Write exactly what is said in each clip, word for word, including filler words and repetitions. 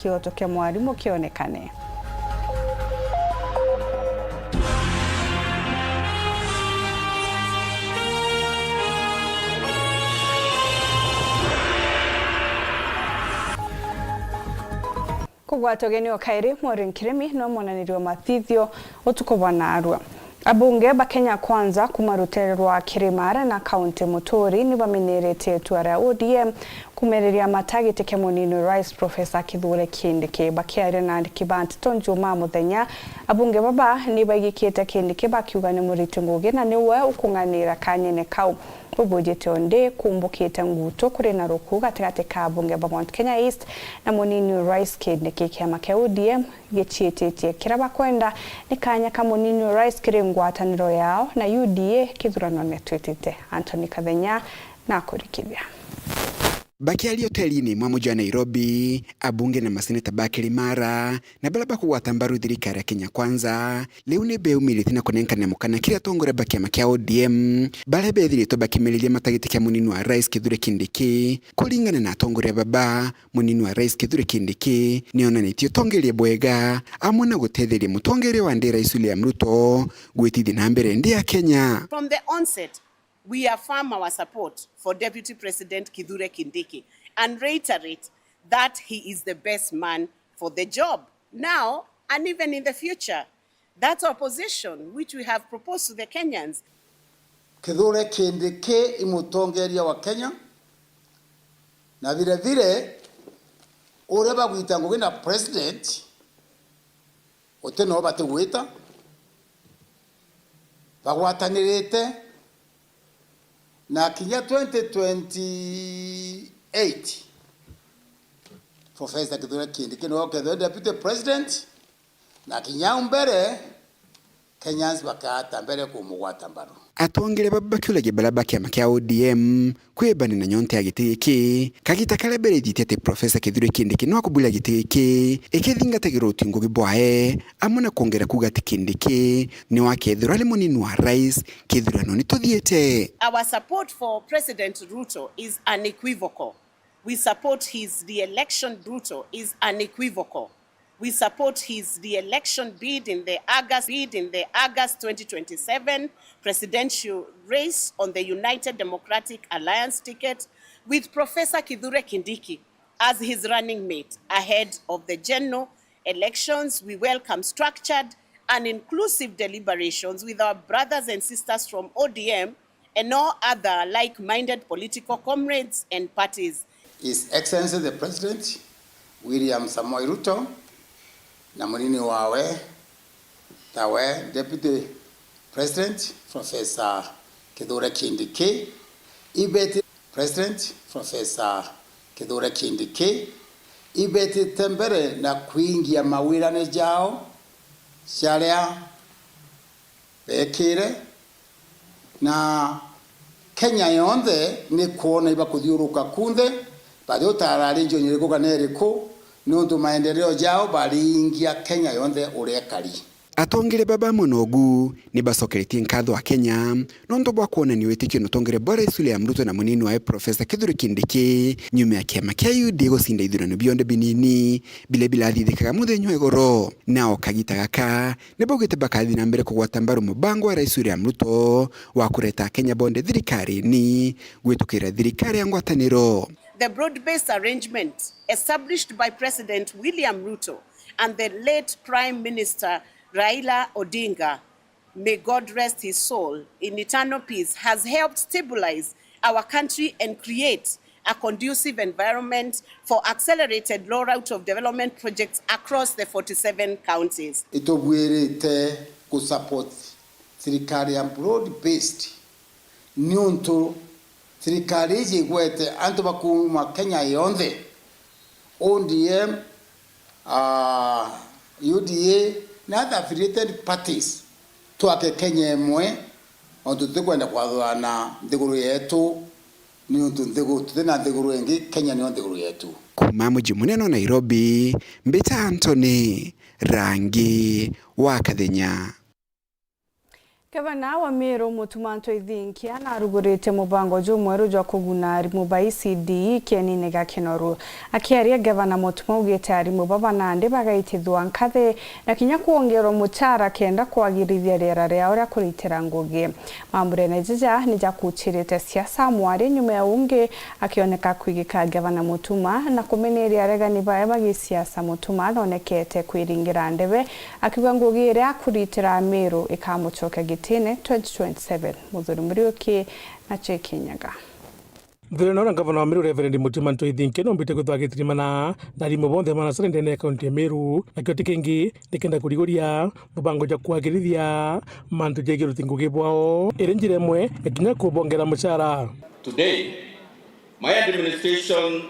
kioto kia mwarimu kionekane. Kugwata ugeni o kairi, Maureen Kirimi no mwonaniria wa mathithio utuku bwa naarua. Abunge ba Kenya Kwanza kuma rutere rwa Kirimara na kaunti Muturi ni bameneretie itua ria O D M kumeriria mata giti kia munini wa rais Professor Kithure Kindiki. Bakiaria na andiki ba nteto Njumaa muthenya, abunge baba ni baigikite Kindiki bakiuga ni muriti ngugi na niwe ukung'anira kanyene kau. Ubujite undi kumbukite nguto kuri na ruku gatigati ka abunge ba Mount Kenya East na munini wa rais Kindiki. Kiama kia O D M giciititie kiria bakwenda ni kanya ka munini wa rais kiri ngwataniro yao na U D A kithuranone twitite. Anthony Kathenya nakurikithia. Bakiaria hotelini imwe muji wa Nairobi, abunge na maseneta ba Kirimara na baria bakugwata mbaru thirikari ya Kenya Kwanza, riu ni beumiritie na kunenkania mukana kiri atongoria ba kiama kia O D M, baria bethiritwe bakimeriria mata giti kia munini wa rais Kithure Kindiki. Kuringana na atongoria baba, munini wa rais Kithure Kindiki ni onanitie utongeria bwega amwe na gutetheria mutongeria wa ndi rais William Ruto gwitithia na mbere ndi ya Kenya. From the onset, we affirm our support for Deputy President Kithure Kindiki and reiterate that he is the best man for the job now and even in the future. That's our position which we have proposed to the Kenyans. Kithure Kindiki i mutongeria wa Kenya, na vile vile uria bagwita ngugi na president, uti no batigwita, bagwatanirite, na kinya twenty twenty-eight, Professor Kithure Kindiki niwe ukethirwa deputy president, na kinya au mbere, Kenyans bakata mbere kumugwata mbaru. Atongeria baba bakiuragia baria ba kiama kia O D M kwibana na nyonte ya giti giki, kagita karia berithitie ati Professor Kithure Kindiki no akuburia giti giki, ikithingatagirwa uti ngugi bwae, amwe na kwongera kuuga ati Kindiki niwe akethirwa ari munini wa rais kithurano ni tuthiite. Our support for President Ruto is unequivocal. We support his re-election. Ruto is unequivocal. We support his re-election bid in the August, bid in the August twenty twenty-seven presidential race on the United Democratic Alliance ticket with Professor Kithure Kindiki as his running mate ahead of the general elections. We welcome structured and inclusive deliberations with our brothers and sisters from O D M and all other like-minded political comrades and parties. His Excellency the President, William Samoei Ruto, na munini wawe, tawe Deputy President, Professor Kithure Kindiki, ibeti-, President, Professor Kithure Kindiki, ibetite mbere na kwingia mawirane jao jaria beekire, na Kenya yonthe ni kwona ibakuthiuruka kunthe, bati utara ari njionyi iriku kana iriku, niuntu maendeleo jao baringia Kenya yonthe uria ikari. Atongeria baba amwe na ugu ni bacokeretie nkatho a Kenya nontu bwa kwonania witikio na utongeria bwa Rais William Ruto na munini wae Professor Kithure Kindiki nyuma ya kiama kia U D A gucinda ithurano bionthe binini biria birathithikaga muthenya wa igoro. Nao kagita gaka ni baugite bakathi na mbere kugwata mbaru mubango wa Rais William Ruto wa kureta Akenya bonthe thirikarine gwitukira thirikari ya ngwataniro. The broad-based arrangement established by President William Ruto and the late Prime Minister Raila Odinga, may God rest his soul in eternal peace, has helped stabilize our country and create a conducive environment for accelerated rollout of development projects across the forty-seven counties. Itubwirite kusupport thirikari ya broad based niuntu thirikari iji igwete antu ba kuuma Kenya yonthe, O D M, ah, U D A na other affiliated parties, twake Kenya imwe, ontu tutikwenda kwathana nthiguru yetu, niuntu nthigu-, tuti na nthiguru ingi, Kenya niyo nthiguru yetu. Kuuma muji munene wa Nairobi, mbita Anthony Rangi wa Kathenya. Gavana wa Meru Mutuma M'Ethingia narugurite mubango jumweru jwa kuguna arimu ba E C D kienine gia Kinoru. Akiaria, Gavana Mutuma augite arimu baba nandi bagaitithua nkathi na kinya kwongerwa muchara kenda kwagirithia riera riao ria kuritira ngugi. Mambura-ini jaja ni jakuchirite siasa, mwari nyuma ya ungi akioneka kwigika Gavana Mutuma na kumeneria aregani bae ba gisiasa. Mutuma athonekete kwiringira ndebe, akiuga ngugi iria akuritira Meru ikamucokia gitine twenty twenty-seven. Muthuri Muriuki na Cheki Nyaga. Nthirene uria ngavana wa Meru Reverend Mutuma M'Ethingia nombite kwithwa agitirimana na arimu bonthe manasara ndene ya kaunti ya Meru, nakio ti kingi nikenda kuriguria mubango jwa kwagirithia mantu jegie uruti ngugi bwao, iri njira imwe ya kinya kubongera muchara. Today, my administration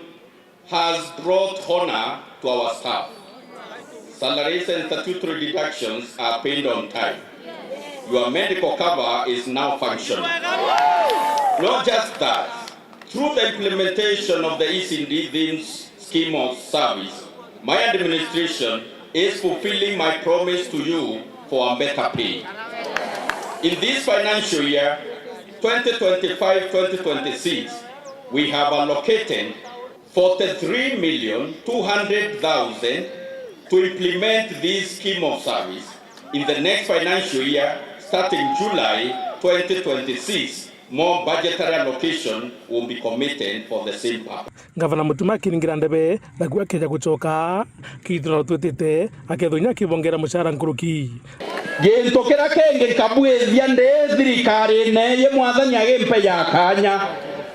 has brought honor to our staff. Salaries and statutory deductions are paid on time. Your medical cover is now functional. Not just that, through the implementation of the E C D themes scheme of service, my administration is fulfilling my promise to you for a better pay. In this financial year, twenty twenty-five twenty twenty-six, we have allocated forty-three million two hundred thousand to implement this scheme of service. In the next financial year, starting July twenty twenty-six, more budgetary allocation will be committed for the same purpose. Ngavana Mutuma akiringira ndebe, naku akeja gucoka, kiitho na twitite, akethwa inya akibongera muchara nkuruki. Gintu kiria kingi nkabwithia ndi thirikarine yi Mwathani agimpe ya kanya,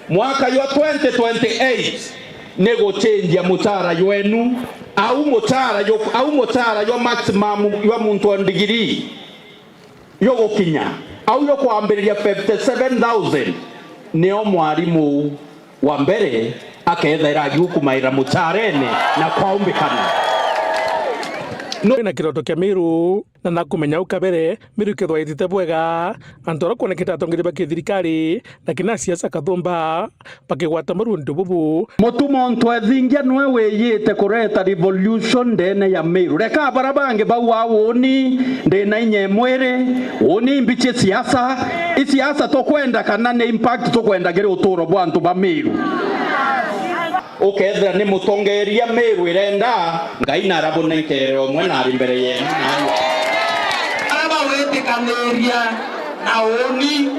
mwaka jwa twenty twenty-eight ni guchenjia muchara jwenu, au muchara ju-, au muchara jwa maximum jwa muntu o ndigiri jugukinya au jukwambiriria fifty seven thousand, nio mwarimu wa mbere akethaira agiukumaira mucharene na kwaumbikana. No na kiroto kia Meru, na nakumenya u kabere Meru ikethwa itite bwega, antu aria kwonekete atongeria ba kithirikari na kina siasa kathumba bakigwata maru untu bubu. Mutuma M'Ethingia niwe wiyite kureta revolution ndene ya Meru. Reka bara bangi bau, a uni ndina inya e mwiri, uni imbichi siasa, i siasa tukwenda kana ni impact tukwenda kiri uturo bwa antu ba Meru? Ukethira ni mutongeria Meru irenda, Ngai narabunenkere umwe nari mbere yenu nani. Ara bawetikaniria na uni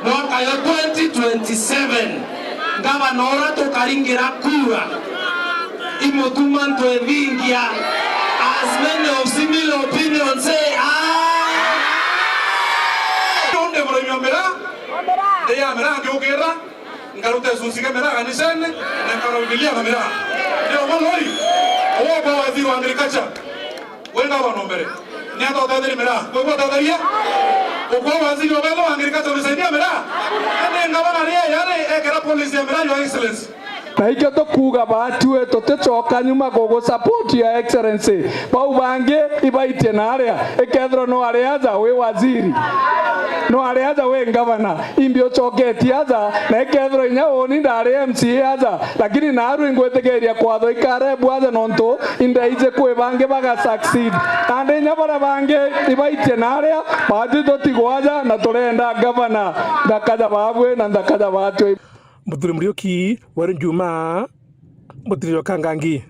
mwaka yo twenty twenty-seven, ngavana ura tukaringira kura i Mutuma M'Ethingia. As many of similar opinion say aye. Undi murimi wa miraa, ndi ya miraa ngiukira, ngaruta icuci kia miraa kanisene, na nkaraumilia na miraa. Ndio mwana oi, uwe kwa waziri wa agriculture. Wi ngavana o mbere. Ni ata utetheria miraa? Kwi gwe utetheria? Ukwa waziri wa wetho wa agriculture unisaidia miraa? Ende ngavana ria yari ekera policy ya miraa, Your Excellency. Na ikio tukuuga batue tuticoka nyuma kugu support, Your Excellency. Bau bangi ibaitie na aria, ikethirwa no aria aja wi waziri. No aria aja wi ngavana. Imbi ucoketie aja, na ikethirwa inya uni ndari M C A aja, lakini naarua ingwitikiria kwatho ikarebu aja nontu indaiji kwi bangi baga succeed. Nandi inya baria bangi ibaitie na aria, baatwi tutigwa aja na turenda ngavana nthaka ja baabui na nthaka ja baatwi. Muthuri Muriuki, Weru Njuma, Mutiriro Kangangi.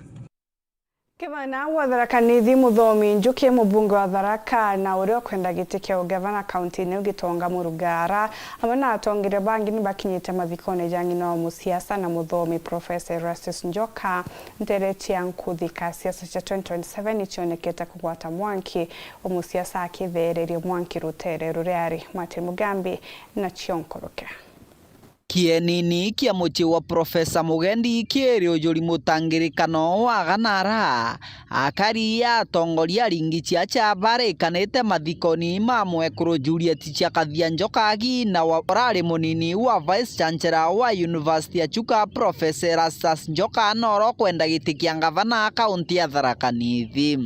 Gavana wa Tharaka Nithi Muthomi Njuki, mubunge wa Tharaka na uria ukwenda giti kia ugavana kaunti-ini Gitonga Murugara, amwe na atongeria bangi ni bakinyite mathikone ja ng'ina wa musiasa na muthomi Professor Erastus Njoka, ntere cia nkuthi ka siasa cia twenty twenty-seven icionekete kugwata mwanki, o musiasa akithererie mwanki rutere ruria ari. Martin Mugambi na cio nkuruke. Kienini kia mucii wa Profesa Mugendi kiri ujuri mutangirikano wa ganara. Akari atongoria aringi ciaca barikanite mathikoni ma mwekuru Juliet Ciakathia Njoka, ng'ina wa urari munini wa Vice Chancellor wa University ya Chuka, Professor Erastus Njoka, noro kwenda giti kia ngavana kaunti ya Tharaka Nithi.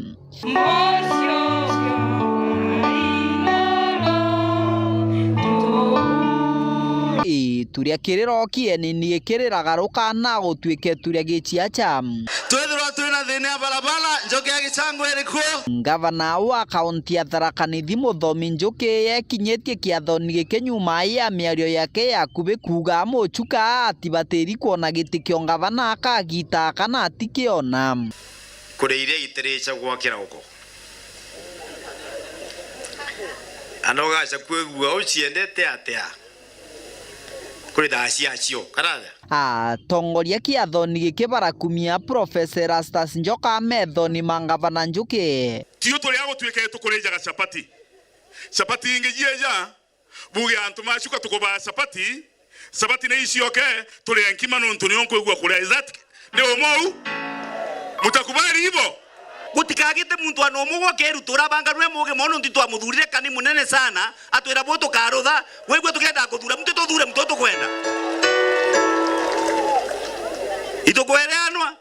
Ii Turia kiriro kieni ni kiriraga ruka na gutuike turia giciaca. Twithirwa twina thina ya barabara, njoki ya Gichangu iriku? Ngavana wa kaunti ya Tharaka Nithi Muthomi Njuki yekinyitie kiathoni giki nyuma ya miario yake ya kubi kuuga muchuka atibatiri kwona giti kio ngavana kagita kana atikiona. Kuri iria itiricagwa kirauko. Anogaca kwigua uciendete atia? Kuri thaa ciacio, kana atia? Atongoria kiathoni giki barakumia Professor Erastus Njoka methoni ma ngavana Njuki. Tio turi a gutuika tukurinjaga chapati. Chapati ingi jieja, buge antu macuka tukubaa chapati, chapati ni icioke, turie nkima nontu nio nkwigua kuria. Is that, ni umou? Mutakubali hivyo? Gutikagite muntu ana umwe gwa Keru turabanganwe muge mono nontu twamuthurire kani munene sana, atwira bu tukarutha, wigua tukenda kuthura muntu tuthure muntu tukwenda. Itukwereanwa,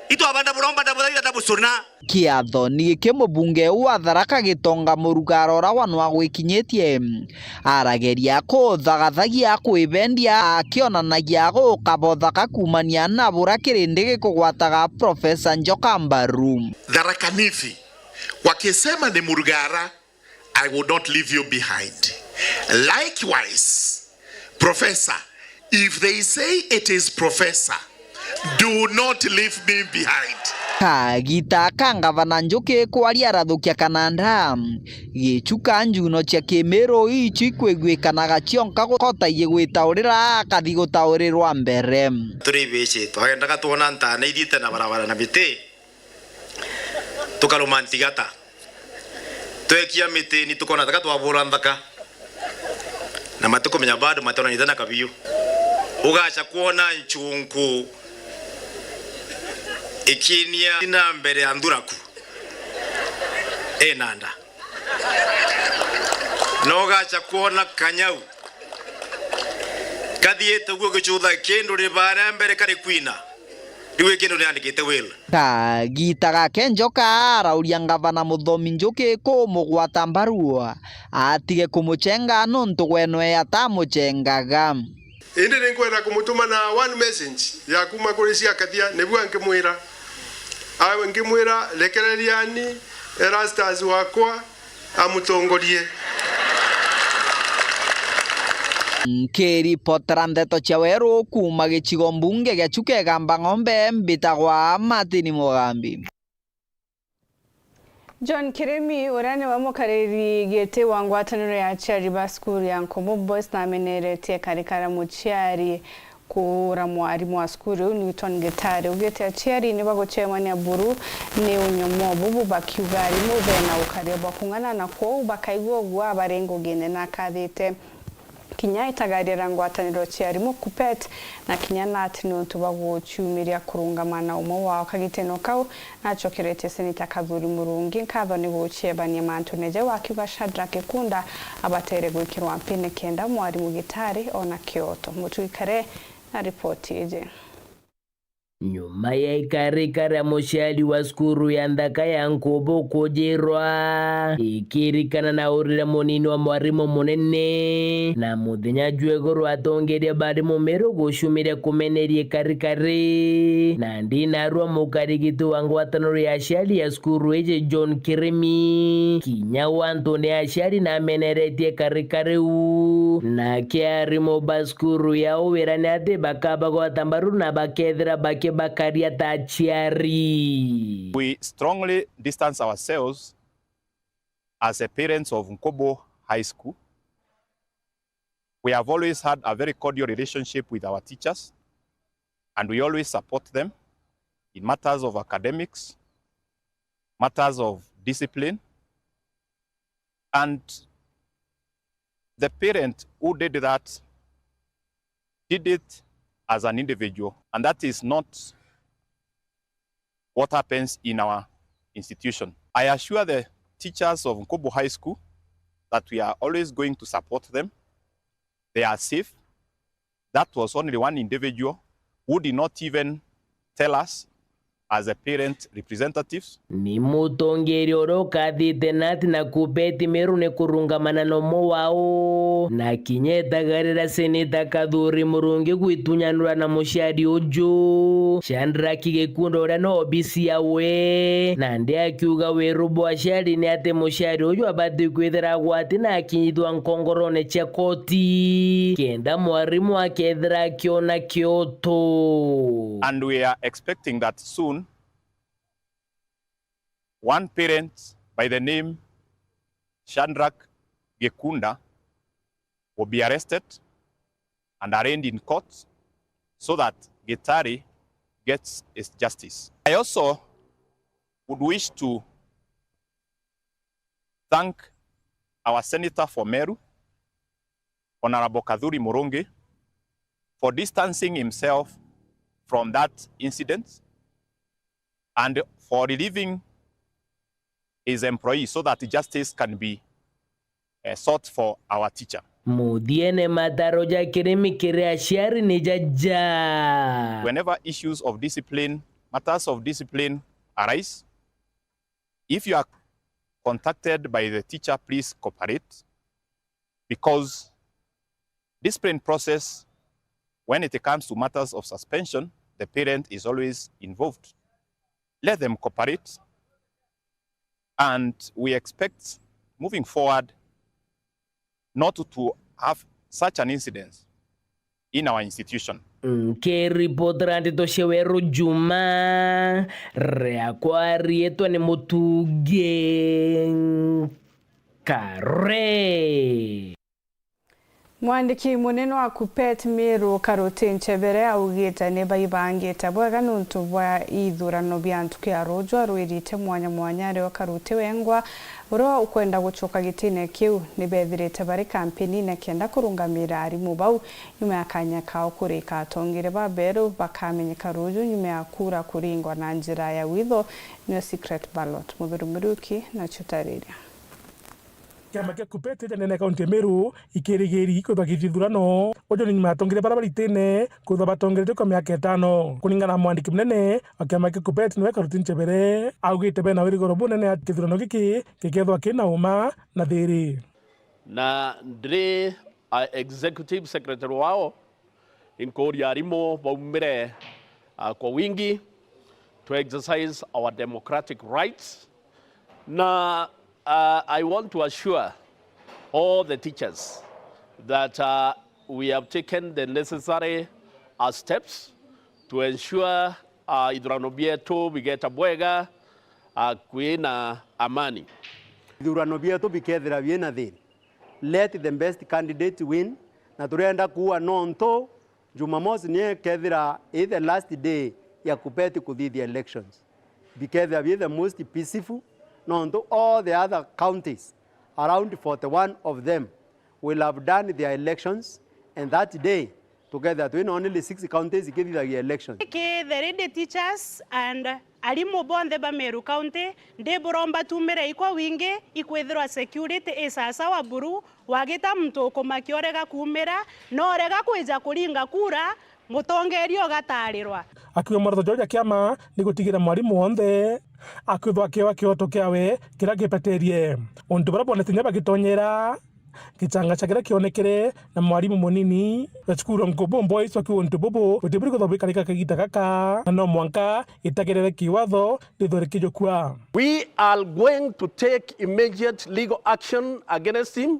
itwabanda buromba ndabuthaitha ndabucuna. Kiathoni giki mubunge wa Tharaka Gitonga Murugara uria wanwa gwikinyitie, arageria kuthagathagia kwibendia akionanagia gukaba uthaka kuumania na buria kirindi gikugwataga Professor Njoka mbaru. Tharaka Nithi, wakisema ni Murugara, I will not leave you behind. Likewise, Professor, if they say it is Professor, do not leave me behind. Kagita ka ngavana Njuki kwaria arathukia kananda, gichuka njuno cia Kimiru icio ikwiguikanaga cionka gukota igwitaurira akathi gutaurirwa mbere. Turi ibici, twagendaga twona ntana ithiite na barabara na miti, tukaruma ntigata. Twekia mitini tukona taka twabura nthaka. Na matikumenya bado matonanite na kabiu. Ugaca kwona nchunku ikinia na mbere ya nthuraku. Ina nda. Na ugaca kwona kanyau kathiite guo gicutha kindu ribara mbere kari kwina. Riu i kindu niandikite will. Kagita gake Njoka arauria ngavana Muthomi Njuki kumugwata mbaru atige kumucenga nontu gwe nwe atamucengaga. Indi ni nkwenda kumutuma na one message ya kuma kuri cia Kathia, nibu angimwira, a, ngimwira, rekereriani Erastus wakwa, amutongorie. Nkiripotera ndeto cia weru kuuma gicigo mbunge gia Chuka Igamba Ng'ombe, mbitagwa Martin Mugambi. John Kirimi, uria niwe mukariri giti wa ngwataniro ya aciari ba cukuru ya Nkobo Boys, nameneretie karikara muciari kuura mwarimu wa cukuru iu Newton Gitari. Augite aciari ni bagucemania buru ni unyomo bubu, bakiuga arimu bena ukaria bwa kung'ana, na kwou bakaigua uguaa bari ngugine, na akathite kinya itagaria ria ngwataniro cia arimu, KUPPET, na kinya KNUT niuntu bwa guciumiria kurungama na umwe wao kagitene kau. Nacokeretie Seneta Kathuri Murungi nkatho ni guciebania mantune jau, akiuga Shadrack Kunda abatere gwikirwa mpine kenda mwarimu Gitari ona kioto. Mutwikare na ripoti iji. Nyuma ya ikarika ria muciari wa cukuru ya nthaka ya Nkubu kujirwa, ikirikana na urire munini wa mwarimu munene, na muthenya jwa iguru atongeria barimu Meru gucumiria kumeneria ikarikari, na ndinarua mukarigiti wa ngwataniro ya aciari ya cukuru iji John Kirimi, kinya wantune aciari nameneretie ikarika riu, nake arimu ba cukuru yao wira ni ati bakabagwata mbaru na bakethira bakibakaria ta aciari. We strongly distance ourselves as a parents of Nkobo High School. We have always had a very cordial relationship with our teachers, and we always support them in matters of academics, matters of discipline, and the parent who did that did it as an individual, and that is not what happens in our institution. I assure the teachers of Nkobo High School that we are always going to support them. They are safe. That was only one individual who did not even tell us as the parent representatives. Ni mutongeria uria ukathite KNUT na KUPPET Meru ni kurungamana na umwe wao, Na kinya etagarira Seneta Kathuri Murungi gwitunyanura na muciari uju, Shadrack Gikunda uria no obisi yawe, nandi akiuga wiru bwa aciari ni ati muciari uju abati kwithira agwati na akinyithua nkongorone cia koti, kenda mwarimu akethira akiona kioto. And we are expecting that soon one parent by the name Shadrack Gikunda will be arrested and arraigned in court so that Gitari gets his justice. I also would wish to thank our Senator for Meru, Honorable Kathuri Murungi, for distancing himself from that incident and for relieving his employee so that justice can be, eh, sought for our teacher. Muthiene, mataro ja kirimi kiri aciari ni jaja. Whenever issues of discipline, matters of discipline arise, if you are contacted by the teacher, please cooperate, because discipline process, when it comes to matters of suspension, the parent is always involved. Let them cooperate, and we expect, moving forward, not to have such an incidence in our institution. Nkiripotera ndeto cia Weru Juma, riakwa riitwa ni Mutungi Nkare. Mwandiki munene wa KUPPET Meru Karuti Nchebere augite ni baibangite bwega niuntu bwa ithurano bia ntuku ya ruuju arwirite mwanya mwanya ario Karuti wengwa uria ukwenda gucoka gitine kiu. Ni bethirite bari kampenine kenda kurungamira arimu bau nyuma ya kanya kao kurika. Atongeria baberu bakamenyeka ruuju nyuma ya kura kuringwa na njira ya witho, niyo secret ballot. Muthuri Muriuki nacio tariria. Kiama kia KUPPET janene kaunti ya Meru ikirigiri kwithwa githithurano. Uju ni nyuma ya atongeria baria baritine kwithwa batongeretie kwa miaka itano. Kuringana na mwandiki munene wa kiama kia KUPPET niwe Karuti Nchebere, augite bena wirigiro bunene ati githurano giki gikethwa kina uma na thiri. Na ndiri a executive secretary wao, inkuria arimu baumire, uh, kwa wingi to exercise our democratic rights. Na, uh, I want to assure all the teachers that, uh, we have taken the necessary, uh, steps to ensure, uh, ithurano bietu bigeta bwega, uh, kwina amani. Ithurano bietu bikethira biina thiri. Let the best candidate win, na turenda kuua nontu Jumamosi niyo ikethira i the last day ya KUPPET kuthithia elections. Bikethira bi the most peaceful, nontu all the other counties, around forty-one of them, will have done their elections, and that day tukethira twina only six counties ikithithagia elections. Ki the ready teachers and arimu bonthe ba Meru County, ndiburomba tumire ikwa wingi ikwithirwa security i sasawa buru, wagita muntu ukumakia urega kuumira, na urega kwija kuringa kura, mutongeria ugatarirwa. Akiuga mwaratho juu ja kiama ni gutigira mwarimu wonthe akwithwa akiewa kioto kiawe kiria gipeterie. Untu buria bwonete kinya bagitonyera, gichanga cha kiria kionekere na mwarimu munini wa cukuru Nkubu Boys akiuga untu bubu buti buri kwithwa bwikarika kagiita gaka, na no mwanka itagerere kiwatho rithwe rikijukua. We are going to take immediate legal action against him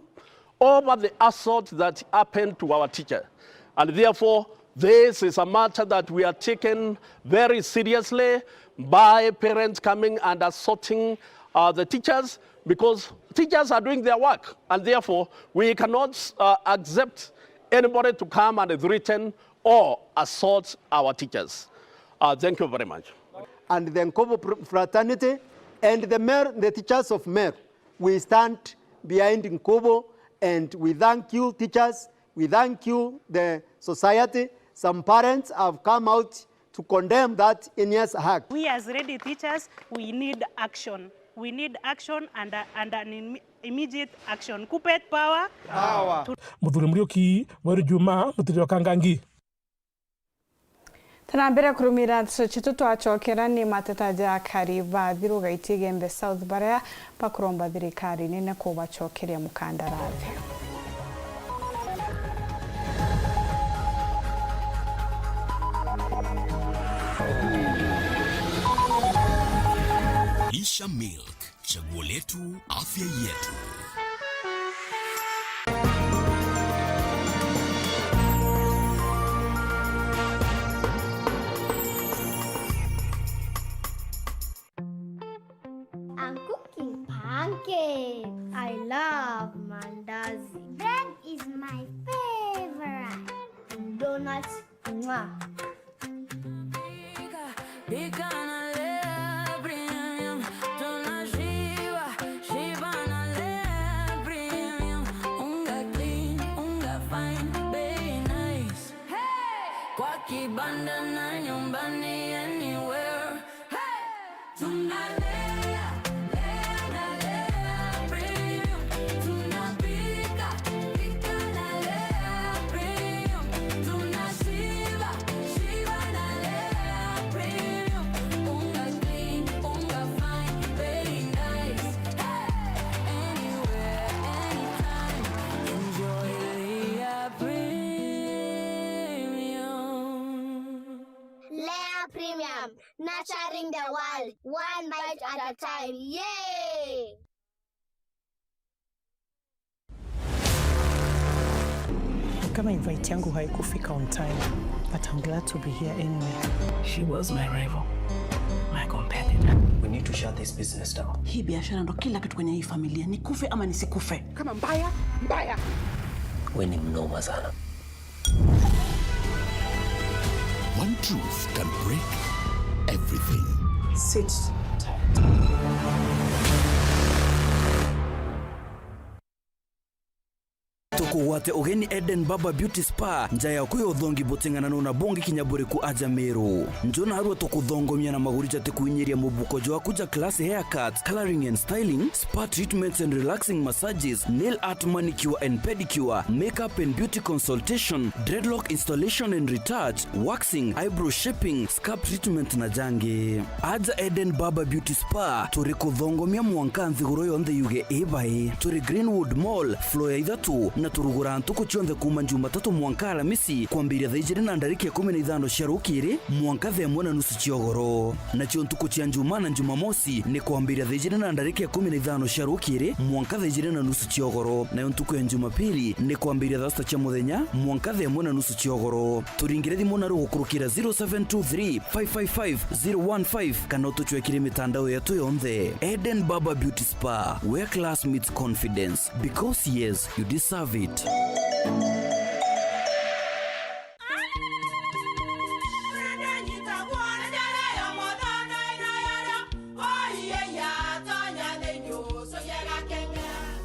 over the assault that happened to our teacher. And therefore, this is a matter that we are taking very seriously by parents coming and assaulting, uh, the teachers, because teachers are doing their work, and therefore we cannot, uh, accept anybody to come and threaten or assault our teachers. Uh, thank you very much. And the Nkubu pr-, fraternity and the Meru, the teachers of Meru, we stand behind Nkubu, and we thank you, teachers. We thank you, the society. Some parents have come out to condemn that heinous act. We as ready teachers, we need action. We need action and, uh, and an im-, immediate action. KUPPET power. Power. Muthuri Muriuki, Weru Juma, Mutiri wa Kangangi. Tena mbere kurumira ndeto cietu, twacokera ni mateta ja akari ba Thiru Gaitie Igembe South baria bakuromba thirikari nene kubacokeria mukandarathi. Cha Milk, chaguo letu, afya yetu. I'm cooking pancakes. I love mandazi. Bread is my favorite. Donuts. Mwah. Pika na Lea Premium, tunashiba, shiba na Lea Premium. Unga clean, unga fine, bei nice. Hey! Kwa kibanda na nyumbani, anywhere. Hey! Tunalea, lea na Lea Premium. Tunapika, pika na Lea Premium. Tunashiba, shiba na Lea Premium. Unga clean, unga fine, very nice. Hey! Anywhere, anytime. Enjoy Lea Premium. Lea Premium. Nurturing the world, one bite at a time. Yay! Kama invite yangu haikufika on time, but I'm glad to be here anyway. She was my rival, my competitor. We need to shut this business down. Hii biashara ndo kila kitu kwenye hii familia, nikufe ama nisikufe. Kama mbaya, mbaya. We ni mnoma sana. One truth can break everything. Sit tight. Tukugwate ugeni Eden Barber Beauty Spa, nja yaku ya uthongi buting'ananu na bungi kinya buriku aja Meru. Njo narua tukuthongomia na maguri jatikuinyiria mubuko jwaku ja class haircut, colouring and styling, spa treatments and relaxing massages, nail art, manicure and pedicure, makeup and beauty consultation, dreadlock installation and retouch, waxing, eyebrow shaping, scalp treatment na jangi. Aja Eden Barber Beauty Spa, turi kuthongomia mwanka nthiguru yonthe yuge ibai. Turi Greenwood Mall, floor ya ithatu, na turuguraa ntuku cionthe kuuma Jumatatu mwanka Alamisi, kwambiria thaa ijiri na ndarika ikumi na ithano cia rukiri mwanka thaa imwe na nusu cia ugoro. Nacio ntuku cia Njumaa na Jumamosi ni kwambiria thaa ijiri na ndarika ikumi na ithano cia rukiri mwanka thaa ijiri na nusu cia ugoro, nayo ntuku ya Jumapili ni kwambiria thaa sita cia muthenya mwanka thaa imwe na nusu cia ugoro. Turingire thimu naru gukurukira zero seven two three, five five five, zero one five kana utucwekire mitandao yetu yonthe. Eden Barber Beauty Spa, where class meets confidence. Because yes, you deserve it.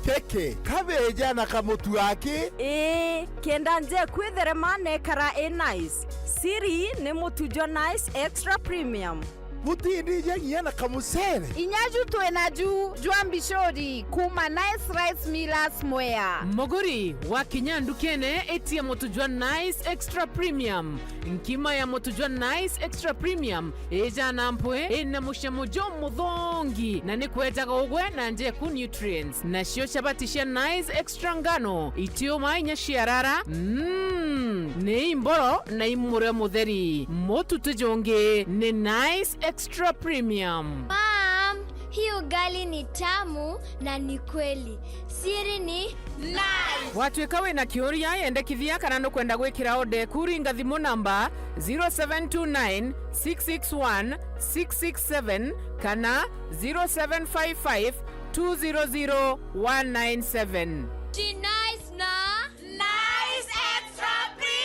Keke, kabeja na kamutu aki? Ii, kenda nje kwitherema nekara i nice. Siri ni mutu jwa Nice Extra Premium. Butindija nginya na kamucere? Inya ju twi na ju jwa mbicuri kuma Nice Rice Millers Mwea. Muguri, wakinya ndukene, itia mutu jwa Nice Extra Premium. Nkima ya mutu jwa Nice Extra Premium ijana mpwi, ina mucamo jumuthongi, na ni kwejaga ugwe na njeku nutrients. Nacio chabati cia Nice Extra ngano, itiuma inya ciarara, mm, ni imboro na imurio mutheri. Mutu ti jungi ni Nice Extra Premium. Mom, hii ugali ni tamu na ni kweli. Siri ni Nice. Watwika wina kiuria, yendekithia kana nukwenda gwikira order eku, ringa thimu namba zero seven two nine, six six one, six six seven kana zero seven five five, two zero zero, one nine seven. Ti Nice na Nice Extra Premium.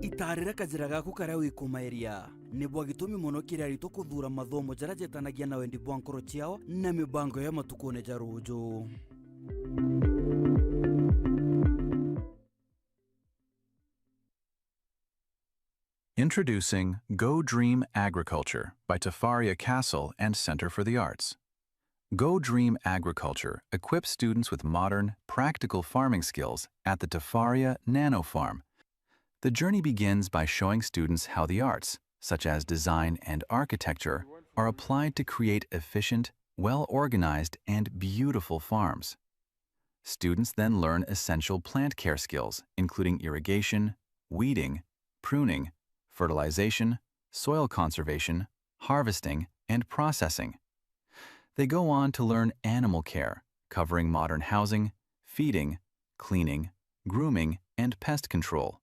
Itarira kajira gaku karia wikumaeria. Ni bwa gitumi mono kiri aritwa kuthuura mathomo jaria jetanagia na wendi bwa nkoro ciao na mibango ya matukune ja ruuju. Introducing Go Dream Agriculture by Tafaria Castle and Centre for the Arts. Go Dream Agriculture equips students with modern, practical farming skills at the Tafaria Nano Farm. The journey begins by showing students how the arts, such as design and architecture, are applied to create efficient, well-organized, and beautiful farms. Students then learn essential plant care skills, including irrigation, weeding, pruning, fertilization, soil conservation, harvesting, and processing. They go on to learn animal care, covering modern housing, feeding, cleaning, grooming, and pest control.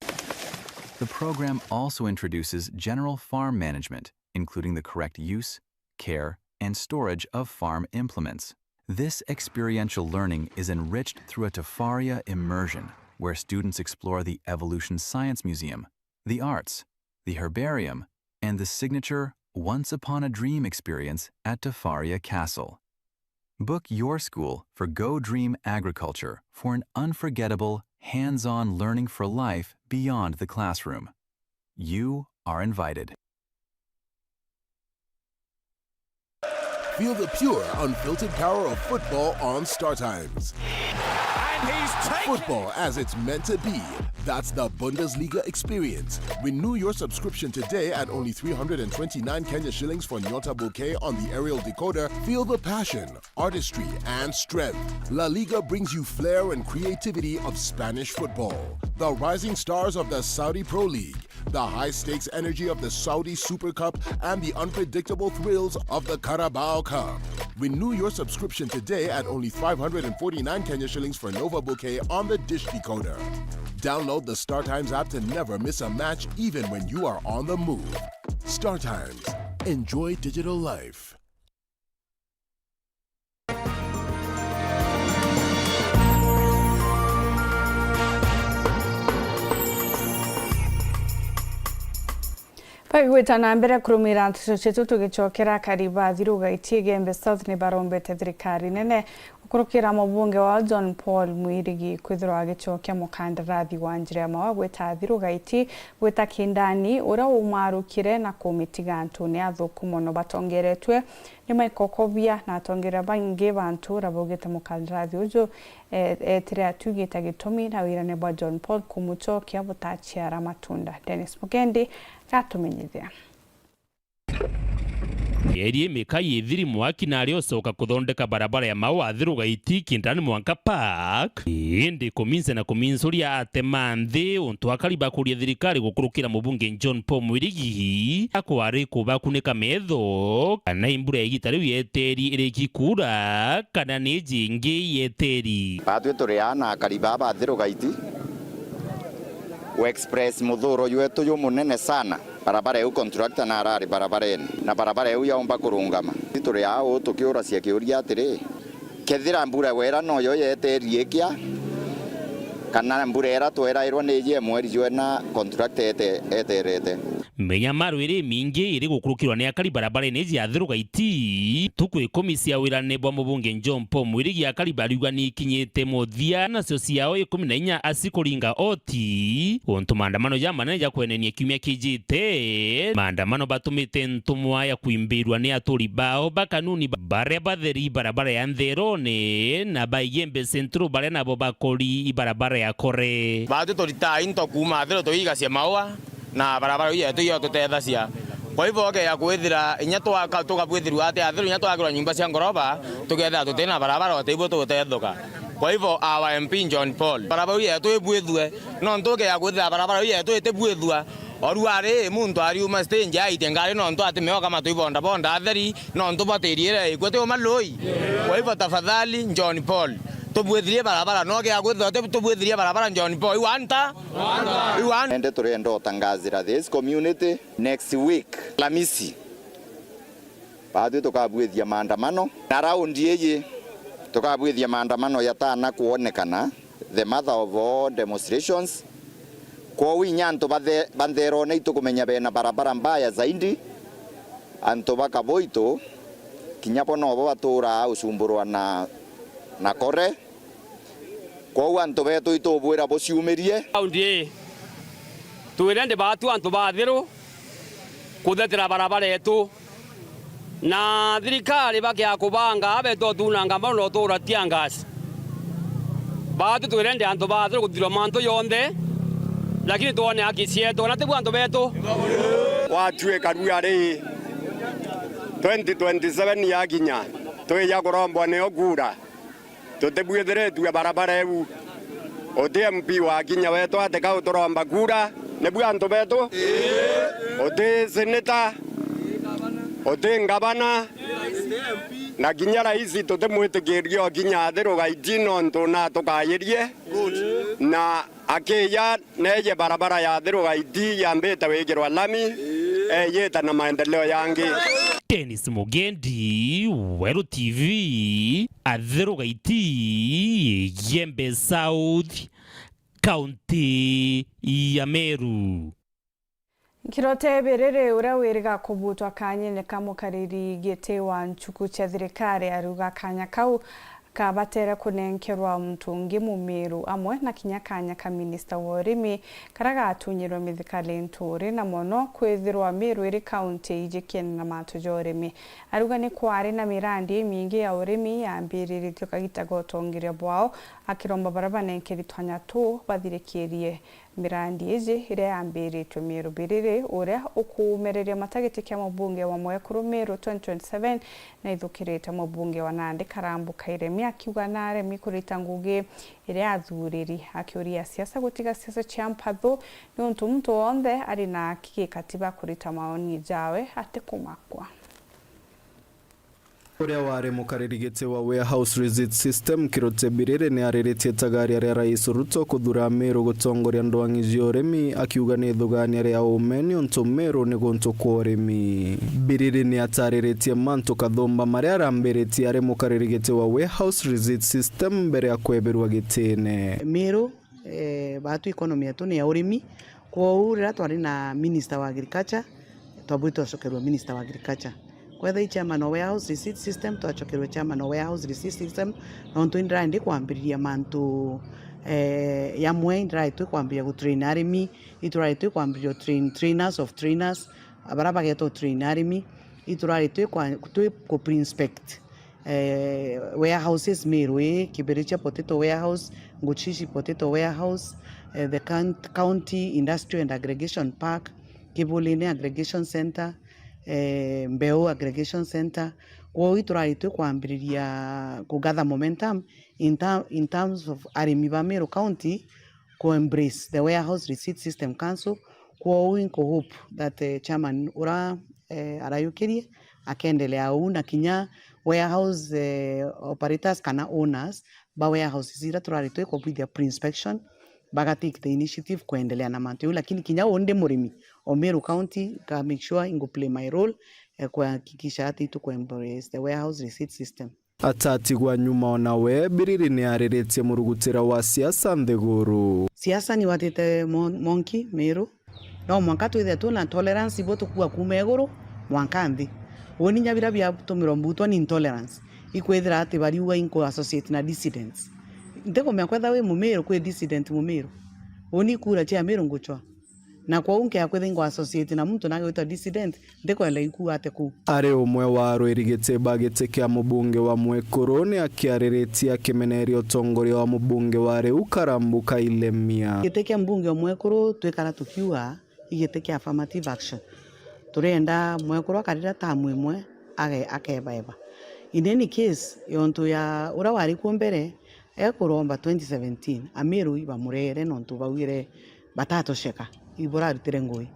The program also introduces general farm management, including the correct use, care, and storage of farm implements. This experiential learning is enriched through a Tafaria immersion, where students explore the Evolution Science Museum, the arts, the herbarium, and the signature Once Upon a Dream experience at Tafaria Castle. Book your school for Go Dream Agriculture for an unforgettable, hands-on learning for life beyond the classroom. You are invited. Feel the pure, unfiltered power of football on Star Times. And he's taken Football as it's meant to be. That's the Bundesliga experience. Renew your subscription today at only three hundred and twenty-nine Kenya shillings for Nyota Bouquet on the aerial decoder. Feel the passion, artistry, and strength. La Liga brings you flair and creativity of Spanish football. The rising stars of the Saudi Pro League, the high-stakes energy of the Saudi Super Cup, and the unpredictable thrills of the Carabao Cup. Renew your subscription today at only five hundred and forty-nine Kenya shillings for Nova Bouquet on the dish decoder. Download the Star Times app to never miss a match, even when you are on the move. Star Times. Enjoy digital life. Bagwita na mbere kurumira nteto cietu, tugicokera akari ba Athiru Gaiti Igembe South ni barombete thirikari nene gukurukira mubunge wao John Paul Mwirigi kwithirwa agicokia mukandarathi wa njira ya maua gwita Athiru Gaiti gwita Kindani, uria umarukire na kumitiga antu ni athuku mono batongeretwe ni maikokobia na atongeria baingi ba ntura baugite mukandarathi uju, e-, etire atugite gitumi na wirane bwa John Paul kumucokia butaciara matunda. Dennis Mugendi gatumenyithia. Mieri imika yithiri mwaki nari ucoka kuthondeka barabara ya maua Athiru Gaiti Kindani Mwanka Park. Indi kuminse na kuminsuria atema nthi untu akari bakuria thirikari gukurukira mubunge John Paul Mwirigi akwari kubakunika metho kana imbura ya igita riu yeteri iriki kuura kana ni jingi yeteri. Batwi turi aa na akari baa ba Athiru Gaiti ku express muthuro jwetu jumunene sana. Barabara iu contractor narari barabarene, na barabara iu yaumba kurungama. Ituri au tukiuracia kiuria atiri, kethira mbura wera noyo yeterie ikia, kana mbura ira twerairwa ni iji ya mweri jwena contractor ete-, eterete? Minyamaro iri imingi iri gukurukirwa ni akari barabarene iji ya Athiru Gaiti. Ntuku ikumi cia wirane bwa mubunge John Paul Mwirigi, akari bariuga ni ikinyite muthia, nacio ciao ikumi na inya acikuringa oti. Untu maandamano jamanene ja kwenenia kiumia kijite, maandamano batumite ntumwa ya kwimbirwa ni aturi bao ba kanuni ba-, baria batheri barabara ya Ntherone na ba Igembe Central baria nabo bakori ibarabara ya Kore. Batwi turitaa into kuuma Athiru tuigacia maua na barabara iu yetu iyo tutethacia. Kwa hivyo, ukeya kwithira inya twaka, tukabwithirua ati Athiru inya twakirwa nyumba cia ngoroba, tukethira tutina barabara, o ta ibu tugutethuka. Kwa hivyo, our M P John Paul, barabara iu yetu ibwithue, nontu ukeya kwithira barabara iu yetu itibwithua, oru ari muntu ariuma stage aitie ngari nontu ati mioka matu ibondabonda atheri, nontu batiriire ikwe ti uma lui. Kwa hivyo, tafadhali, John Paul, tubwithirie barabara, no ukeya kwithirwa ti tubwithirie barabara, John Paul, iwanta. Ende turenda utangazira this community next week, Alamisi. Batwi tukabwithia maandamano. Na raundi iji, tukabwithia maandamano yatana kwonekana, the mother of all demonstrations. Kwou inya antu bathe-, ba Ntherone itukumenya bena barabara mbaya zaidi. Antu ba Kaboito, kinya bo nobo baturaa ucumburwa na, na Kore. Kwou antu betu itubwira buciumirie. Raundi ii, twire ndi batu antu ba Athiru kuthetera barabara yetu. Na thirikari bakia kubanga, betu tunanga mbao no tura tear gas. Batu twirende antu bathiru kuthirwa mantu yonthe, lakini twone haki cietu, na tibu antu betu. Watuika rua ri twenty twenty-seven yakinya, twija kurombwa nio kura. Tutibwithiritue barabara iu. Uti M P wa kinya wetu atika uturomba kura, nibu antu betu? Uti seneta, uti ngavana, na kinya raisi tutimwitikirie okinya athi rugaiti nontu natukayirie. Na akija neje barabara ya athi rugaiti yambite wikirwa lami, eyite na maendeleo yangi. Dennis Mugendi, Weru T V, athi rugaiti, Igembe South, kaunti ya Meru. Nkirote Biriri, uria wiriga kubutwa kanyene ka mukariri giti wa nchuku cia thirikari, ariuga kanya kau kabatere kunenkerwa muntu ungi Mumiru, amwe na kinya kanya ka minista wa urimi, karia gatunyirwe mithikali nturi, na mono kwithirwa Miru iri kaunti ijikiene na mantu ja urimi. Ariuga ni kwari na mirandi imingi ya urimi yambiriritue kagita ga utongeria bwao, akiromba baria banenkeri twanya tuu bathirikirie mirandi iji iria yambiritue Miru. Biriri, uria ukuumereria matagiti kia mubunge wa Mwekuru Miru twenty twenty-seven, naithukirite mubunge wa Nandi Karambu Kairemi akiuga naremi kurita ngugi iria athuriri, akiuria siasa gutiga siasa cia mpathu, niuntu muntu wonthe ari na haki gikatiba kurita maoni jawe atikumakwa. Uria wari mukariri giti wa Warehouse Receipt System, Kirote Biriri, ni ariritie itagaria ria Rais Ruto kuthura Miru gutongoria ndwang'i cia urimi, akiuga ni ithugania ria uume niuntu Miru ni guntu kwa urimi. Biriri ni atariritie mantu kathumba maria arambiritie ari mukariri giti wa Warehouse Receipt System mbere ya kwebirwa gitine. Miru, eh, batu economy yetu ni ya urimi, kwou riria twari na minister wa agriculture, twabwirwe twacokerwe minister wa agriculture. Kwethira i chairman o Warehouse Receipt System, twacokerwe chairman o Warehouse Receipt System, nontu indiraendi kwambiriria mantu, eh, yamwe indiraitwe kwambiria gutrain arimi, ituraitwe kwambiria train, trainers of trainers, baria bagetwa train arimi, ituraitwe kwa, twi ku pre-inspect, eh, warehouses Miru ii, Kibirichia Potato Warehouse, Nguchishi Potato Warehouse, eh, the coun-, County Industrial and Aggregation Park, Kibulini Aggregation Centre, eh, Mbeu Aggregation Centre. Kwou ituraitwe kwambiriria ku gather momentum in ter-, in terms of arimi ba Miru County ku embrace the Warehouse Receipt System Council. Kwou inkuhope that, eh, chairman ura, eh, arayukirie akendelea uu, na kinya warehouse, eh, operators kana owners ba warehouses ira turari twi kubwithia pre-inspection, baga take the initiative kwendelea na mantu jau, lakini kinya uu ndi murimi o Meru County, nka make sure ingu play my role, eh, kuhakikisha ati ituku embrace the Warehouse Receipt System. Atatigwa nyuma o nawe, Biriri ni ariritie murugutira wa siasa nthiguru. Siasa ni watite mon-, monki Miru. No mwanka twithire twina tolerance ibo tukua kuuma iguru mwanka nthi. Uni nya biria biatumirwa mbutwa ni intolerance. Ikwithira ati bariuga inku associate na dissidents. Ntikumenya kwethira wi Mumiru, kwi dissident Mumiru. Uni kura cia Miru nguchwa. Na kwou nkea kwithira ingo associate na muntu nagwitwa dissident, ntikwenda inkuuga ati kuu. Ari umwe wa arwiri giti ba giti kia mubunge wa Mwekuru, ni akiariritie akimeneria utongoria wa mubunge wa riu Karambu Kailemia. Giti kia mbunge wa Mwekuru twikara tukiuga i giti kia affirmative action. Turenda Mwekuru akarira tamu imwe age-, akebeba. In any case, yontu ya uria wari kuo mbere, ekuromba twenty seventeen, Amiru ibamurere nontu baugire batatosheka, iburarutire ngui.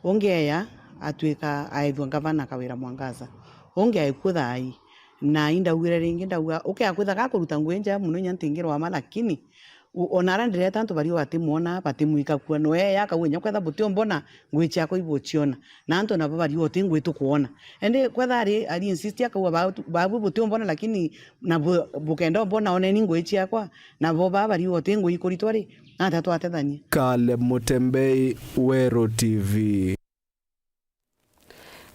Ungi eya atwika aethua ngavana Kawira Mwangaza. Ungi aikuo thaa ii. Na indaugire ringi, ndauga, ukea kwitha gakuruta ngui njega muno, inya ntingirwama, lakini u-, ona ara ndireta antu bario batimwona, batimwika kuo. No eya akauga, inya kwetha butiombona, ngui ciakwa ibuciona. Na antu nabo bariuga uti ngui tukwona. Indi kwetha ari, ari insist akauga, "Ba-, babu butiumbona, lakini na bu-, bukenda umbona, oneni ngui ciakwa." Nabo baa bariuga uti ngui ikuritwa ri, nata twatethania? Caleb Mutembei, Weru T V.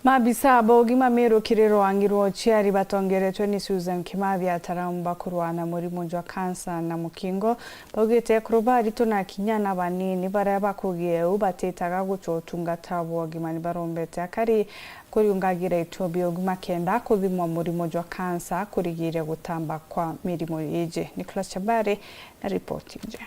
Maabisa ba ugima Meru kiri rwangi rwa uciari batongeretwe ni Susan Kimathi, ataramu ba kurwa na murimo jwa kansa na mukingo, baugite ekuru baritũ na kinya na banini baria bakugia eu batitaga gucwa utungata bwa ugima nibarombete akari kuriungagira ituo bia ugima kenda kuthimwa murimo jwa kansa kurigiria gutamba kwa mirimo iji. Nicholas Chabari na ripoti iji.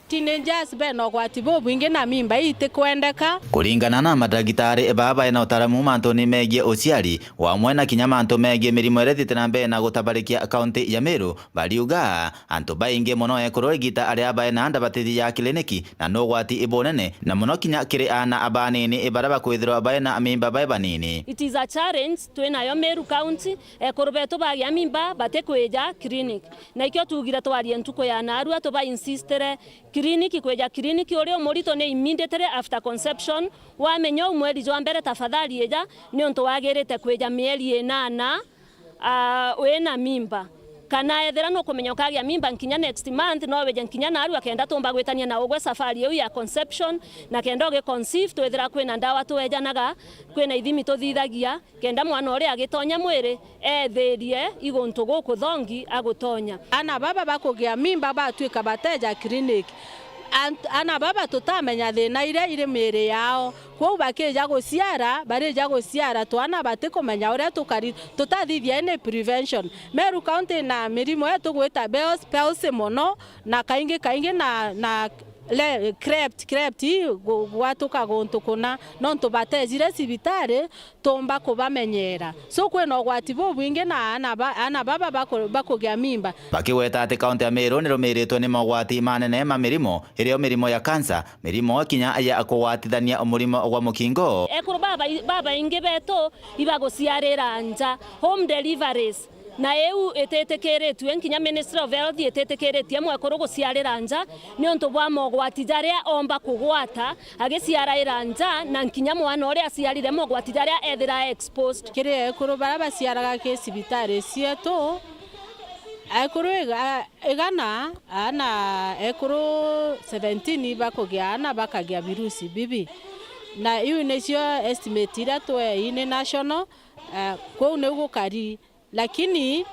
Teenagers bena ugwati bubwingi na mimba itikwendeka. Kuringana na madagitari baa baena utaramu mantuni megie uciari, wamwe na kinya mantu megie mirimo iria ithite na mbere na gutabarikia kaunti ya Meru, bariuga antu baingi mono ekuru igita aria baena nda batithiaga kiliniki, na ni ugwati ibunene, na mono kinya kiri aana banini baria bakwithirwa baena mimba bae banini. It is a challenge twinayo Meru County, ekuru betu bagia mimba batikwija clinic. Na ikio tuugire twarie ntuku ya naarua, tuba insistere kiriniki, kwija kiriniki uri umurito ni immediately after conception. Wamenya uu mweri jwa mbere, tafadhali ija, niuntu wagirite kwija mieri inana, ah, wina mimba. Kana ethira nukumenya ukagia mimba nkinya next month, no wije nkinya naarua kenda tumba gwitania na ugwe safari iu ya conception, na kenda ugi conceive, twithira kwina ndawa twejanaga, kwina ithimi tuthithagia, kenda mwana uria agitonya mwiri ethirie iguntu gukuthongi agutonya. Aana baba bakugia mimba batwika bateja clinic. Ant-, aana baba tutamenya thina iria iri miiri yao. Kwou bakija guciara, barija guciara twana batikumenya uria tukari, tutathithia any prevention. Meru County na mirimo ii tugwita Bell's palsy mono, na kaingi kaingi na, na le-, crept, crept ii gu-, gwatuka guntu kuna, nontu batejire cibitari, tumba kubamenyera. So, kwina ugwati bubwingi na aana ba-, aana baba baku-, bakugia mimba. Bakigweta ati kaunti ya Meru nirumiritwe ni mogwati manene ma mirimo, irio mirimo ya kansa, mirimo kinya ya kugwatithania murimo gwa mukingo. Ekuru baba-, babaingi betu ibaguciarira nja, home deliveries. Na iu ititikiritue, nkinya Ministry of Health ititikiritie mwekuru guciarira nja niuntu bwa mogwati jaria omba kugwata agiciaraira nja, na nkinya mwana uria aciarire mogwati jaria ethira exposed. Kiri ekuru baria baciaraga ki cibitari cietu, ekuru iga-, igana, aana ekuru seventeen bakugia aana bakagia virusi bibi. Na iu nicio estimate iria twe ini national, eh, kuu niu gukari. Lakini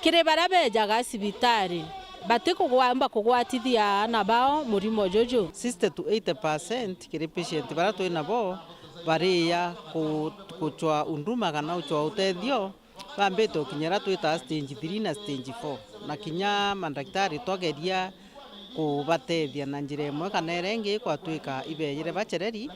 kiri baria bejaga cibitari, batikugwamba kugwatithia aana bao murimo juju. Sixty to eighty percent kiri patient baria twi nabo bariya ku-, kucwa unduma kana ucwa utethio, bambite ukinyira twitaa stage three na stage four. Na kinya mandagitari twageria kubatethia na njira imwe kana iria ingi, kwatwika ibejire bacereri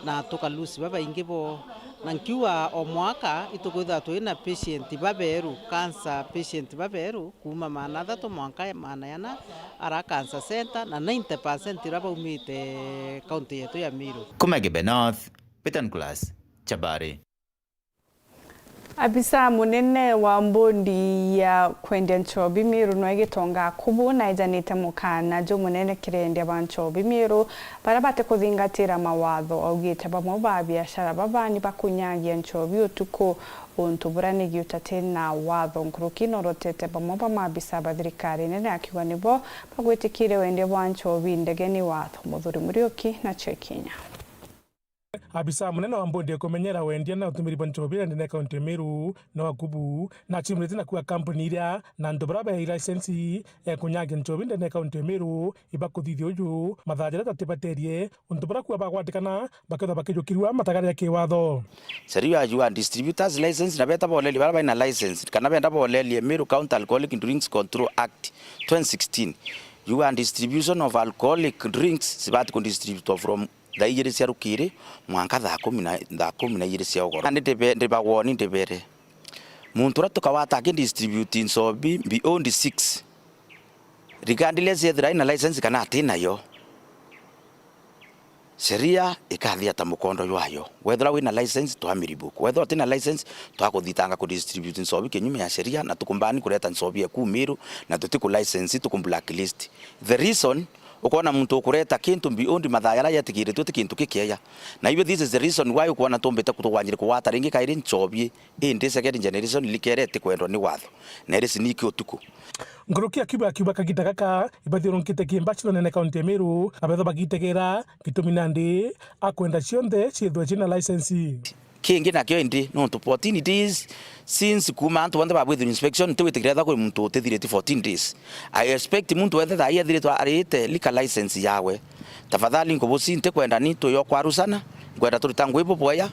na tukalusi babaingi bo. Na nkiuga o mwaka itukwithirwa twina patient baberu, cancer patient baberu, kuuma maana athatu mwanka maana yana ara cancer center, na ninety percent iria baumite kaunti yetu ya Meru. Kuma Igembe North, Peter Nicholas, Chabari. Abisa munene wa mbondi ya kwendia nchobi Meru nwe Gitonga Akubu na ejanite mukana jumunene kiri endia ba nchobi Meru baria batikuthingatira mawatho. Augite bamwe ba biashara baba ni bakunyagia nchobi utuku, untu buria ni giutati na watho. Nkuruki norotete bamwe ba maabisa ba thirikari nene akiuga nibo bagwitikire wendia bwa nchobi ndege ni watho. Muthuri Muriuki na Chekinya. Abisa munene wa mbondi ya kumenyera wendia na utumiri bwa nchobi ndene ya kaunti ya Meru, Noah Kubu, na aciumiritie na kuuga kampuni iria na antu baria bai license ya kunyagia nchobi ndene ya kaunti ya Meru ibakuthithia uju mathaa jaria jatibaterie, untu baria kuuga bagwatikana bakethwa bakijukirua matagara ya kiwatho. Sheria ya distributors license na beta boleli baria baina license kana benda bolelie Meru County Alcoholic Drinks Control Act twenty sixteen. You are distribution of alcoholic drinks sibati kudistributwa from thaa ijiri cia rukiri mwanka thaa kumi na, thaa kumi na ijiri cia ugoro. Nandi ndibe-, ndibawoni ndibere. Muntu uria tukawata aki distribute nchobi beyond six, regardless ethira aina license kana ati nayo, sheria ikathia ta mukondo jwayo. Wethira wina license, twamiribuku. Wethira utina license, twakuthitanga kudistribute nchobi kinyume ya sheria, na tukumbani kureta nchobi eku Meru, na tutiku license, tuku blacklist. The reason Ukoona muntu ukureta kintu beyond mathaa jaria jetikiritwe ti kintu gikieja. Na iwe, this is the reason why ukoona tumbite kutugwanjire kugwata ringi kairi nchobi, indi second generation likere itikwendwa ni watho. Na iri ciniki utuku. Nkuruki akiuga, akiuga kagita gaka ibathiurunkite kiimba cionene kaunti ya Meru, na betho bagitegera gitumi nandi akwenda cionthe ciithwe ciina license. Kingi nakio indi, nontu fourteen days since kuuma antu bonthe babwithirwe inspection, ntigwitikira ethirwa kwi muntu utithirite fourteen days. I expect muntu wethe thaa ii ethiritwe ariite liquor license yawe. Tafadhali nkubusi, ntikwenda ni tuyo kwarusana, nkwenda turita ngui bubwea.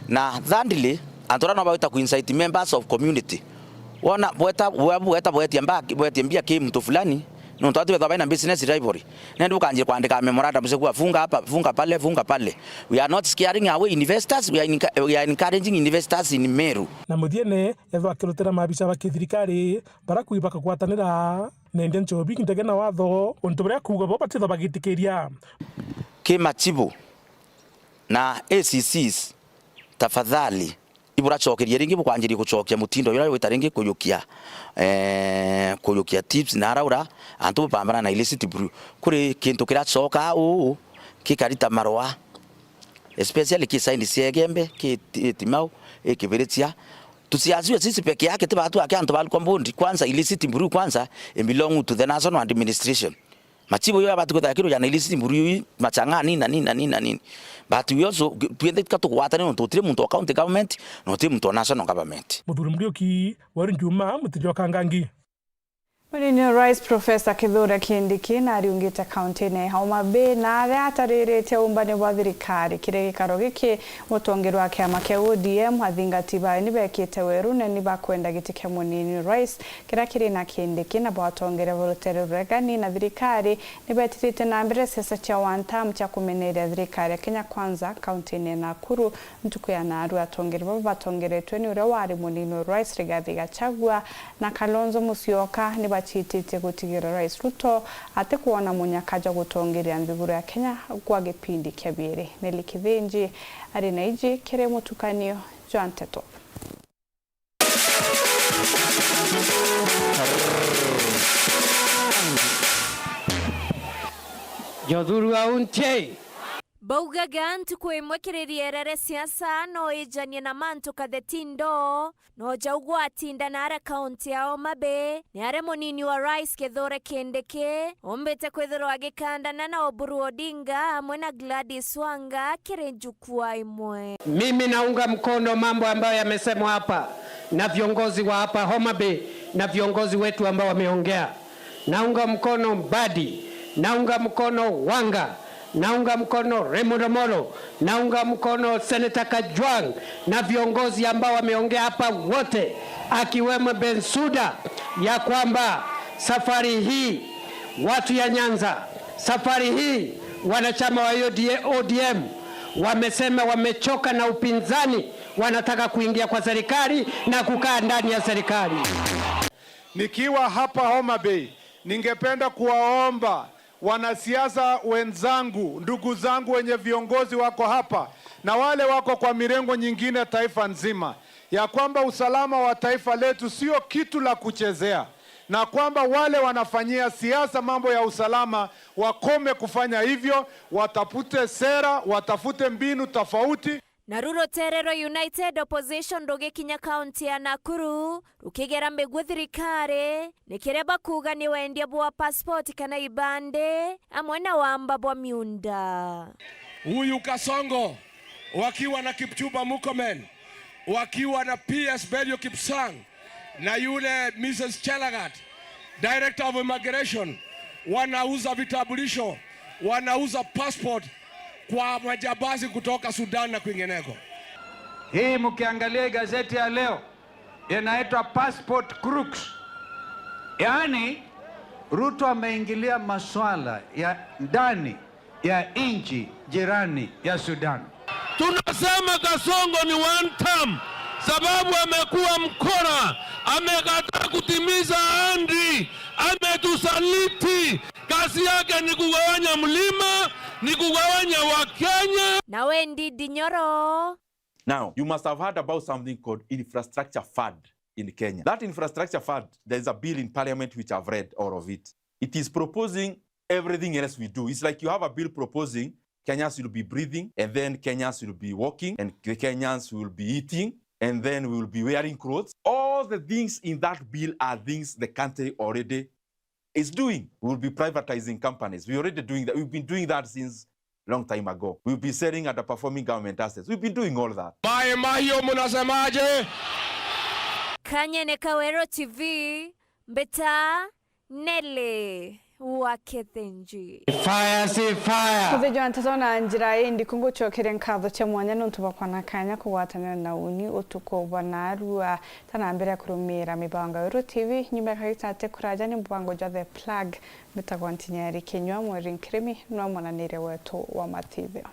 Na thirdly, antu aria no bagwita ku incite members of community. Wona bweta, bwe-, bweta bwetie mba-, bwetie mbia ki muntu fulani, nontu ati wethwa baina business rivalry. Nandi bukanjia kwandika memorandum cia kuga, "Funga hapa, funga pale, funga pale." We are not scaring away investors, we are enca-, we are encouraging investors in Meru. Na muthiene, ethwa akirutira maabisa ba kithirikari, bara kwi bakagwatanira, na indi nchobi ndege na watho, untu buria akuuga bo batithwa bagitikiria. Ki machibu na A C Cs, tafadhali, iburacokerie ringi, bukwanjirie gucokia mutindo uria wita ringi kuyukia, eh, kuyukia tips na araura antu bupambana na illicit brew. Kuri kintu kiracoka uu, kikarita marua, especially ki side cia Igembe, ki Ti-, Timau, i Kibirichia. Tusiasiwe sisi peke yake, ti batu ake antu ba Lukombondi. Kwanza, illicit brew kwanza, it belong to the national administration. Machibu yo abati kwithira akiruja na illicit brew ii, machang'ani na nini na nini na nini. But we also, twinthe tika tugwatane, nontu gutiri muntu wa county government, na gutiri muntu wa national government. Muthuri Muriuki, Waru Njuma, Mutijoka Ngangi. Munini wa Rais Professor Kithure Kindiki nariungite kaunti-ini ya Homa Bay, na aria atariritie uumbani bwa thirikari kiri gikaro giki, mutongeri wa kiama kia O D M, athingati bayo ni bekite werune ni bakwenda giti kia munini wa rais kiria kiri na Kindiki, nabo atongeria ba rutere ruregani na thirikari ni betithite na mbere siasa cia one term cia kumeneria thirikari ya Kenya Kwanza kaunti-ini ya Nakuru. Ntuku ya naarua, atongeri baba batongeretwe ni uria wari munini wa rais Rigathi Gachagua na Kalonzo Musyoka ni baciititie gutigira Rais Ruto atikwona munyaka jwa gutongeria nthiguru ya Kenya gwa gipindi kia biiri. Nelly Kithinji ari na iji kiri mutukanio jwa nteto. Jothuru auntie. Baugaga ntuku imwe kiri rieria ria siasa no ijanie na mantu katheti ndoo, no jau gwatinda naara kaunti ya Homa Bay, ni aria munini wa rais Kithure Kindiki umbite kwithirwa agikandana na Oburu Odinga amwe na Gladys Wanga kiri njukwaa imwe. Mimi naunga mkono mambo ambayo yamesemwa hapa na viongozi wa hapa Homa Bay na viongozi wetu ambao wameongea. Naunga mkono Mbadi, naunga mkono Wanga, naunga mkono Raymond Omolo, naunga mkono Senator Kajwang' na viongozi ambao wameongea hapa wote, akiwemo Bensuda, ya kwamba safari hii watu ya Nyanza, safari hii wanachama wa O D M wamesema wamechoka na upinzani, wanataka kuingia kwa serikali na kukaa ndani ya serikali. Nikiwa hapa Homa Bay, ningependa kuwaomba wanasiasa wenzangu, ndugu zangu wenye viongozi wako hapa na wale wako kwa mirengo nyingine taifa nzima, ya kwamba usalama wa taifa letu sio kitu la kuchezea, na kwamba wale wanafanyia siasa mambo ya usalama wakome kufanya hivyo, watafute sera, watafute mbinu tofauti. Naru rutere rwa United Opposition rugikinya kaunti ya Nakuru, rukigera miguu thirikari, ni kiria bakuuga ni wendia bwa passport kana ibande, amwe na wamba bwa miunda. Huyu Kasongo, wakiwa na Kipchumba Murkomen, wakiwa na P S Belio Kipsang, na yule Missus Chelagat, Director of Immigration, wanauza vitambulisho, wanauza passport kwa majambazi kutoka Sudan na kwingineko. Hii mkiangalia hii gazeti ya leo, inaitwa Passport Crooks. Yaani, Ruto ameingilia maswala ya ndani ya nchi jirani ya Sudan. Tunasema Kasongo ni one term, sababu amekuwa mkora, amekataa kutimiza ahadi, ametusaliti. Kazi yake ni kugawanya mlima, ni kugawanya Wakenya. Nawe Ndindi Nyoro. Now, you must have heard about something called infrastructure fund in Kenya. That infrastructure fund, there is a bill in parliament which I've read all of it. It is proposing everything else we do. It's like you have a bill proposing Kenyans will be breathing, and then Kenyans will be walking, and the Kenyans will be eating, and then we will be wearing clothes. All the things in that bill are things the country already is doing. We will be privatizing companies. We're already doing that. We've been doing that since long time ago. We've been selling underperforming government assets. We've been doing all that. Mai Mahiu, munasemaje? Kanyene ka Weru T V, mbita Nelly wa Kithinji. Fire si fire. Kuthijwa nteto na njira indi kungucokeria nkatho cia mwanya nontu bwa kwana kanya kugwatanira na uni utuku bwa narua. Tana mbere ya kurumira mibango ya Weru T V, nyuma ya kagita ati kuraja ni mubango jwa The Plug. Mbitagwa Ntinyari Kinyua, Mweri Nkirimi nwa mwananire wetu wa matithio.